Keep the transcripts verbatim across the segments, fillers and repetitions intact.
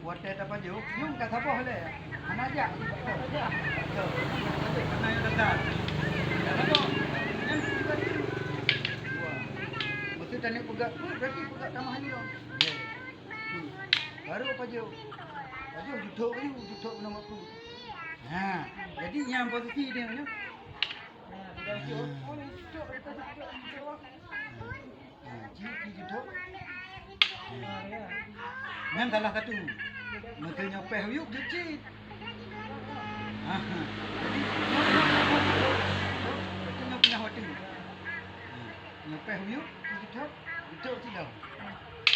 Watèe tapajoh, nyoe ka saboh lé. Hana jak. Hana jak. Hana jak. Hana jak. Hana jak. Hana jak. Hana jak. Meusti taneuk peugah, berarti peugah tamah lom. Baru pajoh. Pajoh juthok laju, juthok keunoe mak pruet. Ha, jadi nyan posisi dia nyoe. Ha, jih, jih, jih, tu. Ha. Nyan salah satu. Meuteunyoe péh uyuek jeuet cit. Ha, ha. Jadi, nyoe, nyoe, nyoe, nyoe, nyoe, nyoe peunyah watèe. Ha, nyoe péh uyuek, jeuet cit, jeuet cit dah.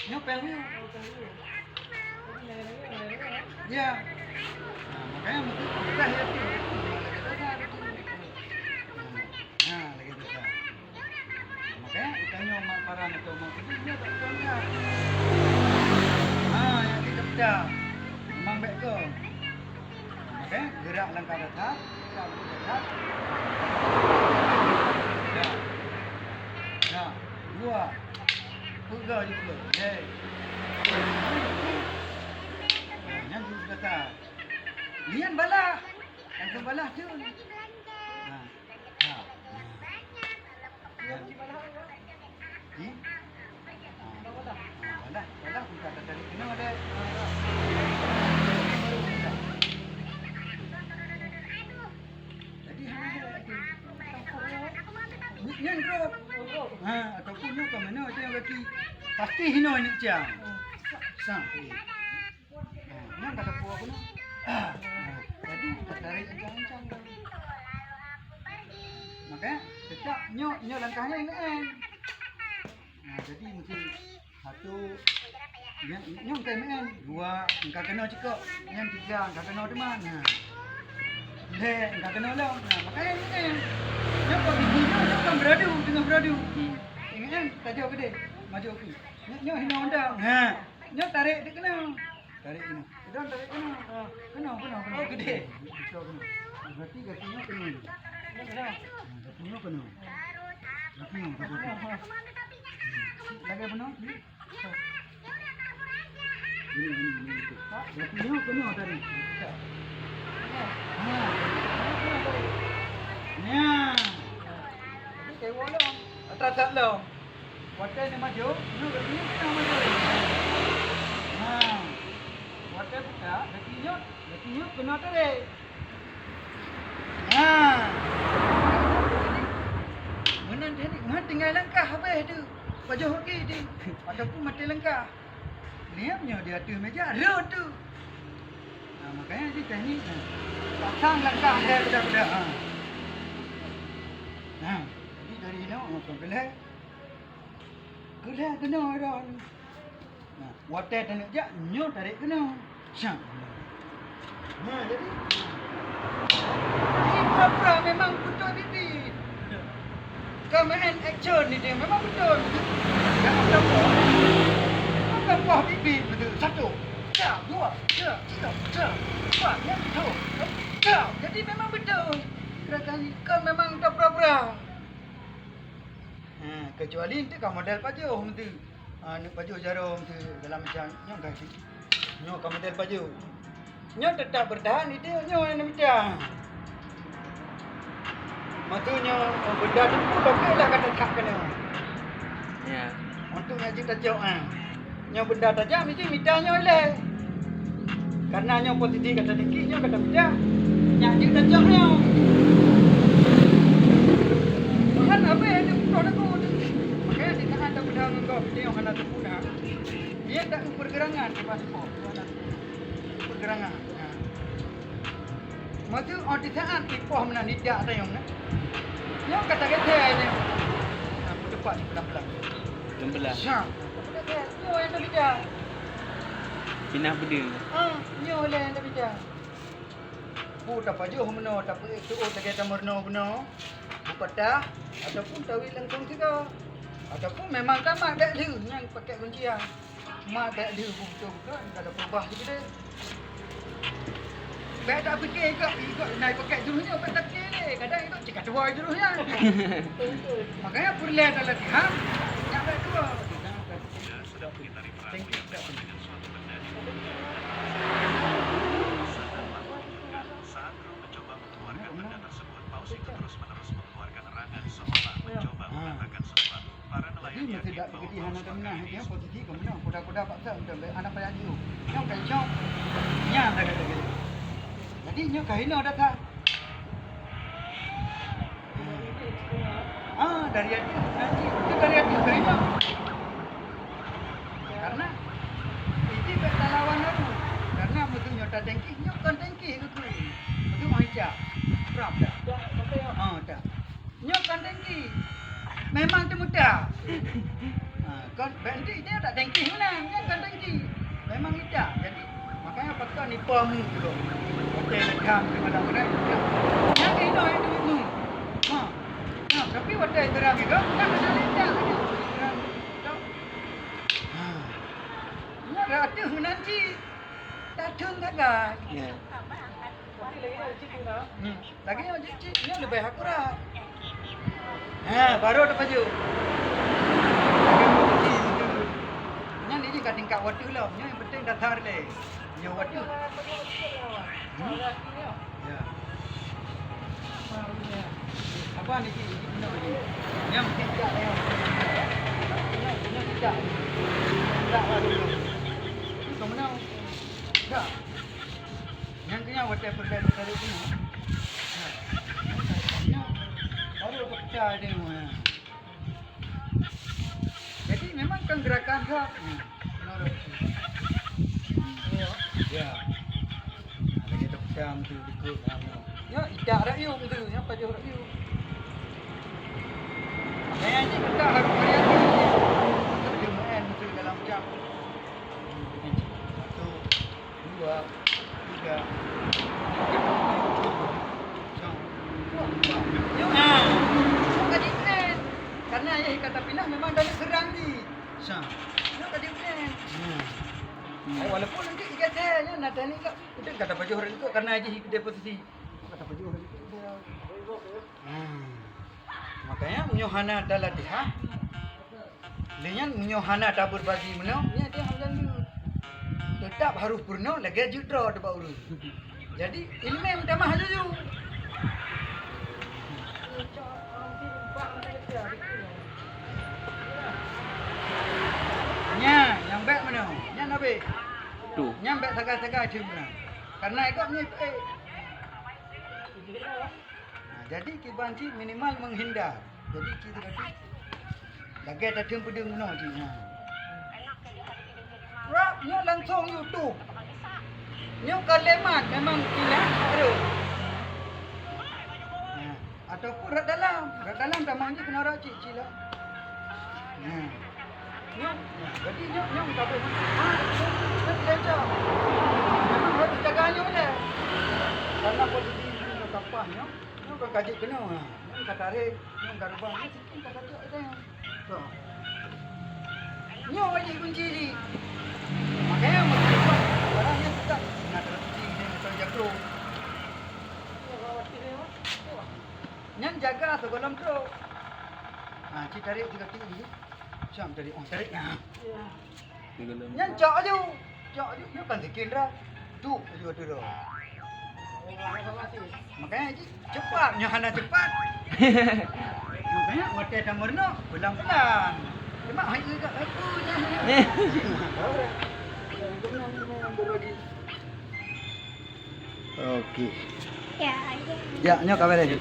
Nyoe péh uyuek. Ya. Ha, makanya meuteunyoe péh ya tu. Ha, lagèe biasa. Makanya, geutanyoe mak paran atau mak keubiet, nyoe tak tahu nyan. Ha, nyang di keupeudak. Memang bèk keu. Makanya, gerak langkah datar, gerak langkah datar. Ya. Ya. Dua. Peugah je peugah. Hei. Ha, nyan di datar. Nyan balah. Langsung balah tu. Ha. Ha. Ya. Hmm? Ha, balah, balah, balah, bukan tadi kena ada. Jadi, ha, ni, ni, bro. Ha, ataupun nyoe ke mana, ada yang kaki. Pasti hino ni, Cang. Sang. Ha, nyan ka teupeue keunoe. Ha, jadi tatarék ancang-ancang tu. Maka, teutap nyoe, nyoe langkah nyan meu'en. Ha, jadi mungkin satu, nyan, nyoe ka meu'en. Dua, ka keunoe cukôp. Nyan tiga, ka keunoe teuma. Ha. Lhèe, ka keunoe lom. Ha, maka nyan meu'en. Nyoe kon gigi nyoe, nyoe kon beuradu, teungoh beuradu. Hmm. Meu'en, tajoh keudéh. Maju. Nyoe, nyoe hino undang. Ha. Nyoe tarék dikeue keunoe. Tarék keunoe. Idong tarék keunoe. Ha. Keunoe, keunoe, keunoe. Oh, keudéh. Keunoe. Berarti gaki nyoe keunoe. Nyoe keunoe. Ha, gaki nyoe keunoe. Gaki nyoe keunoe. Ha. Lagèe keunoe. Ini, ini, ini, ini. Gaki nyoe keunoe tadi. Ha. Nyan. Jadi, kayu lom. Atra tak lom. Watèe neumajoh, nyoe gaki nyoe keunoe majoh. Ha. Watèe buka, gaki nyoe, gaki nyoe keunoe tarék. Ha. Meunan jadi, meunan tinggai langkah habéh tu. Pajoh gaki tu. Ataupun maté langkah. Liam nyoe di ateueh meja, rhot tu. Ha, makanya di teknik, ha. Pasang langkah dia budak-budak. Ha. Ha. Jadi dari hino, ha, sampai leh. Keudah keunoe ron. Nah, watèe taneuk jak, nyoe tarék keunoe. Syang. Nah, jadi, pura-pura memang beutôi bibi. Ka main action ni dia, memang beutôi. Jangan tampak. Tampak bibi beutôi. Satu. Cak, dua. Cak, tiga. Cak, empat. Ya, betul. Cak. Jadi memang beutôi. Gerakan ni kan memang tak pura-pura. Ha, kecuali ente ka model pajoh meutu. Ha, neuk pajoh jaroe meutu dalam macam nyoe ka cit. Nyoe ka model pajoh. Nyoe tetap bertahan, itu nyoe yang mita. Maka nyoe benda tu pun okey lah kata kak kena. Ya. Untuk nak jeuet tacok, ha. Nyoe benda tajam, mesti mita nyoe ilèe. Karena nyoe posisi gata dikit, nyoe gata peudah. Nyak jeuet tacok nyoe. Tuhan apa yang dia pukul aku tu? Makanya di saat tak peudah ngon kau, dia yang hana teupeue dah. Dia tak pergerangan di paspor. Pergerangan. Ha. Maksud, oh, di saat ipoh meunan tidak ada yang meunan. Nyoe kata kata ni. Ha, cepat pelan-pelan. Pelan-pelan. Syah. Nyoe yang tak peudah. Pinah beudeueng. Ah, nyoe lé nyang tabita. Peue tapajoh meunoe, tapeue tu'oh lagèe tameurunoe bunoe, beupatah, ataupun tawi langsung sigoe. Ataupun memang tamat bèk lheueh nyang pakèk kuncian. Mat bèk lheueh beutôi-beutôi, ka tapeurubah sikit deh. Bèk tapike igok, igok na pakèk jroh nyoe, bèk tapike lé. Kadang igok cit ka tuwoe jroh nyan. Makanya peureulèe talatihan, nyak bèk tuwoe. Thank you. Jadi hana teumeunang, nyoe posisi ka meunoe, kuda-kuda paksa untuk anak payah jiôh. Nyoe ka icok, nyan lagèe-lagèe. Jadi nyoe ka hinoe that-that. Ah, dari ateueh, nanti itu dari ateueh ka hinoe. Karena ini bèk talawan lalu. Karena meunyoe tatengkih, nyoe kon tengkih keu ku. Meunyoe mau icak. Prap dah. Ah, dah. Nyoe kon tengkih. Memang teumuta. Ha, kon berhenti dia tak tengkih meunan. Nyoe kon tengkih. Memang ita. Jadi, makanya paksa nipa mu tu. Okey, lekam di mana-mana. Nyan inoe yang duit mu. Ha. Ha, tapi watèe terang itu, kan ada lecak aja. Terang. Ha. Nyoe dah ateueh meunan cit. Tatheun sagai. Ya. Hmm. Lagèe nyoe jih cit, nyoe leubeh akurat. Ha, baru tapajoh. Nyan ini ka tingkat watèe lom. Nyoe yang penting dasar lé. Nyoe watèe. Hmm? Ya. Apa ni, cik? Cik, benar ni. Yang tidak, yang tidak. Tidak baru. Itu kemana? Tidak. Nyang keuh nyan watèe peureulèe tarék keunoe. Nah, nyan tarék keunoe. Baru pecah dia. Jadi memang kan gerakan hak. Nah, keunoe dah. Ya. Nah, lagèe pecah tu dikut. Ya, idak rakyat tu, ya pajoh rakyat. Makanya ni kita harus variasi. Untuk dia main, untuk dalam jam. Satu, dua, tiga. Nyoe, ha. Nyoe ka di-end. Karena ayah kata pinah memang dari serang ni. Sa. Nyoe ka di-end. Hmm. Eh, walaupun nanti tiga saya, ya, nak teknik kat, itu kata pajoh orang itu karena aja di posisi. Kata pajoh orang itu dia. Hmm. Makanya, meunyoe hana talatih, ha? Lé nyan meunyoe hana tabeurbagi meunoe, nyan dia hana lé. Teutap harôh peurunoe lagèe jeuet droe teuh bak ureueng. Jadi, ileumèe meutamah laju. Nyan, nyang bèk meunoe. Nyan habéh. Tu. Nyan bèk sagai-sagai cit meunoe. Karena ikot nyoe, eh. Nah, jadi kiban cit minimal menghindar. Jadi cit tadi lagèe tatheun peudeueng meunoe cit nyan. Rap nyoe langsung YouTube. Nyoe kalimat memang kilat harôh. Nah, ataupun rot dalam. Rot dalam tamong jih keunoe rot cit, cit lah. Nah. Nyoe, nah, jadi nyoe, nyoe ka beuh. Ha, nyoe, nyoe, nyoe, nyoe. Memang harôh jaga nyoe lé. Karena posisi nyoe ka paih nyoe, nyoe ka kajeuet keunoe, ha. Nyoe ka tarék, nyoe ka reubah, nyoe sikit ka kajeuet lé. So. Nyoe wajéb kunci jih. Makanya meusti barang nyan teutap na teureuti nyan atau jakro. Nyan jaga sigohlom trok. Ha, cit tarék sigoe jih. Siap tarék, oh, tarék. Ha. Nyan cok aju. Cok aju, nyoe kan sikit dah. Cok aju atu dah. Makanya cit cepat, nyoe hana cepat. Makanya watèe tameurunoe, pelan-pelan. Cuma hai kat aku nyan. Okey. Ya, ayo. Ya, nyoe ka bèrèh.